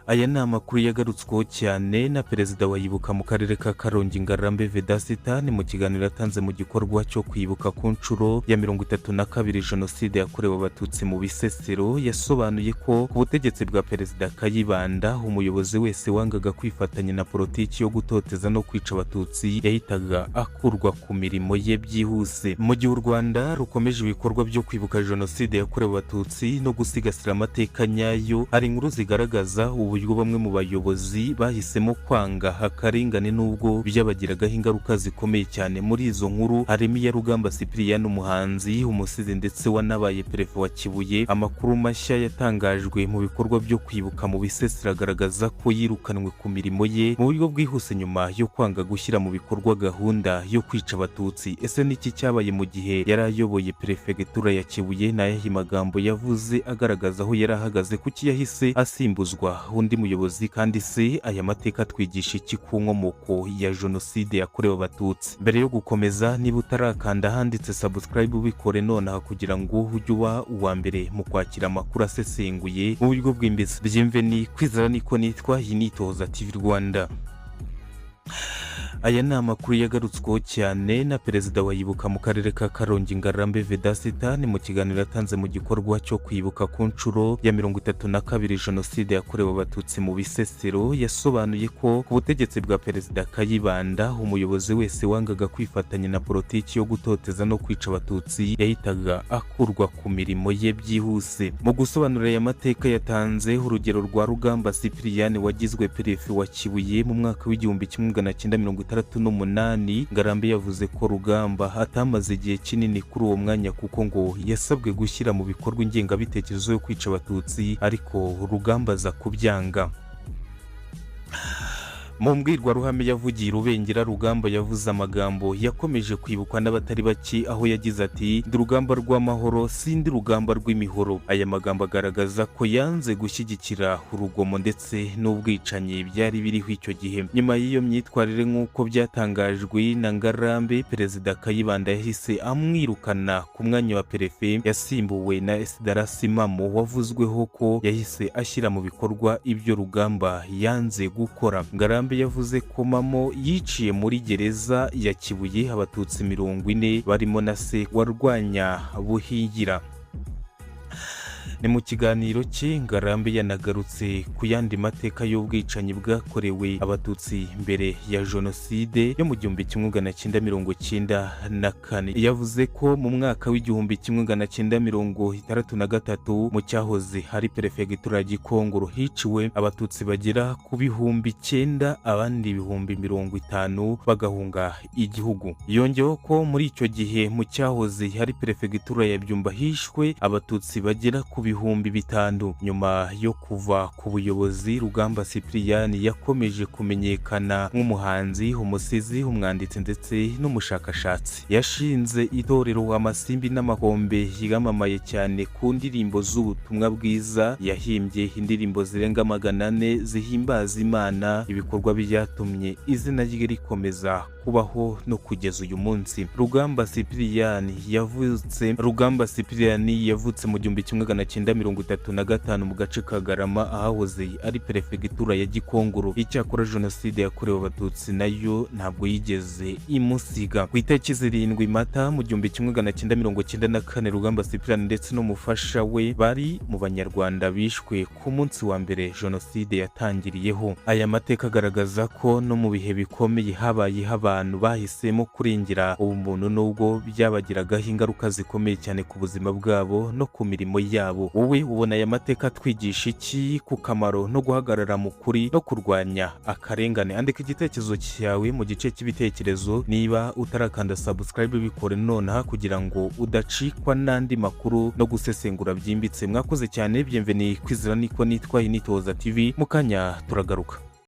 Aya ni amakuru yagarutsweho cyane na Perezida wa Ibuka mu karere ka Karongi, Ngarambe Vedasita. Ni mu kiganiro yatanze mu gikorwa cyo kwibuka ku nshuro ya 32 Jenoside yakorewe Abatutsi mu Bisesero. Yasobanuye ko ku butegetsi bwa Perezida Kayibanda, umuyobozi wese wangaga kwifatanya na politiki yo gutoteza no kwica Abatutsi yahitaga akurwa ku mirimo ye byihuse. Mu gihe u Rwanda rukomeje ibikorwa byo kwibuka Jenoside yakorewe Abatutsi no gusigasira amateka nyayo, hari inkuru zigaragaza uburyo bamwe mu bayobozi bahisemo kwanga akarengane nubwo byabagiragaho ingaruka zikomeye cyane. Muri izo nkuru harimo iya Rugamba Cyprien, umuhanzi, umusizi ndetse wanabaye perefe wa Kibuye. Amakuru mashya yatangajwe mu bikorwa byo kwibuka mu Bisesero agaragaza ko yirukanwe ku mirimo ye mu buryo bwihuse nyuma yo kwanga gushyira mu bikorwa gahunda yo kwica Abatutsi. Ese niki cyabaye mu gihe yari ayoboye perefegitura ya Kibuye? Ni ayahe magambo yavuze agaragaza aho yari ahagaze? Kuki yahise asimbuzwa undi muyobozi? Kandi se aya mateka atwigisha iki ku nkomoko ya Jenoside yakorewe Abatutsi? Mbere yo gukomeza, niba utarakanda ahanditse subscribe, ubikore nonaha kugira ngo ujye uba uwa mbere mu kwakira amakuru asesenguye mu buryo bwimbitse. Byemveni Kwizera niko nitwa, iyi ni Itohoza TV Rwanda. Aya ni amakuru yagarutsweho cyane na Perezida wa Ibuka mu karere ka Karongi, Ngarambe Vedasita. Ni mu kiganiro yatanze mu gikorwa cyo kwibuka ku nshuro ya 32 Jenoside yakorewe Abatutsi mu Bisesero. Yasobanuye ko ku butegetsi bwa Perezida Kayibanda, umuyobozi wese wangaga kwifatanya na politiki yo gutoteza no kwica Abatutsi yahitaga akurwa ku mirimo ye byihuse. Mu gusobanura aya mateka, yatanze urugero rwa Rugamba Cyprien wagizwe perefe wa Kibuye mu mwaka w'1968. Ngarambe yavuze ko Rugamba atamaze igihe kinini kuri uwo mwanya, kuko ngo yasabwe gushyira mu bikorwa ingengabitekerezo yo kwica Abatutsi, ariko Rugamba aza kubyanga. Mu mbwirwaruhame yavugiye i Rubengera, Rugamba yavuze amagambo yakomeje kwibukwa n'abatari bake, aho yagize ati: "Ndi urugamba rw'amahoro, sindi rugamba rw'imihoro." Aya magambo agaragaza ko yanze gushyigikira urugomo ndetse n'ubwicanyi byari biriho icyo gihe. Nyuma y'iyo myitwarire, nk'uko byatangajwe na Ngarambe, Perezida Kayibanda yahise amwirukana ku mwanya wa perefe. Yasimbuwe na Esdras Mamo, wavuzweho ko yahise ashyira mu bikorwa ibyo Rugamba yanze gukora. Ngarambe yavuze ko Mamo yiciye muri gereza ya Kibuye Abatutsi 40, barimo na se warwanya Buhingira. Ni mu kiganiro cye, Ngarambe yanagarutse ku yandi mateka y'ubwicanyi bwakorewe Abatutsi mbere ya Jenoside yo mu 1994. Yavuze ko mu mwaka w'1963, mu cyahoze hari perefegitura ya Gikongoro, hiciwe Abatutsi bagera ku 9000, abandi 50,000 bagahunga igihugu. Yongeyeho ko muri icyo gihe mu cyahoze hari perefegitura ya Byumba hishwe Abatutsi bagera ku 5000. Nyuma yo kuva ku buyobozi, Rugamba Cyprien yakomeje kumenyekana nk'umuhanzi, umusizi, umwanditsi ndetse n'umushakashatsi. Yashinze itorero Amasimbi n'Amakombe yamamaye cyane ku ndirimbo z'ubutumwa bwiza. Yahimbye indirimbo zirenga 400 zihimbaza Imana, ibikorwa byatumye izina rye rikomeza kubaho no kugeza uyu munsi. Rugamba Cyprien yavutse mu 1935 mu gace ka Garama, ahahoze ari perefegitura ya Gikongoro. Icyakora Jenoside yakorewe Abatutsi nayo ntabwo yigeze imusiga. Ku itariki 7 Mata mu 1994, Rugamba Cyprien ndetse n'umufasha we bari mu Banyarwanda bishwe ku munsi wa mbere Jenoside yatangiriyeho. Aya mateka agaragaza ko no mu bihe bikomeye habayeho abantu bahisemo kurengera ubumuntu, nubwo byabagiragaho ingaruka zikomeye cyane ku buzima bwabo no ku mirimo yabo. Wowe ubona aya mateka atwigisha iki ku kamaro no guhagarara mu kuri no kurwanya akarengane? Andika igitekerezo cyawe mu gice cy'ibitekerezo. Niba utarakanda subscribe, bikore nonaha kugira ngo udacikwa n'andi makuru no gusesengura byimbitse. Mwakoze cyane. Byemveni Kwizera niko nitwa, Initoza TV. Mu kanya turagaruka.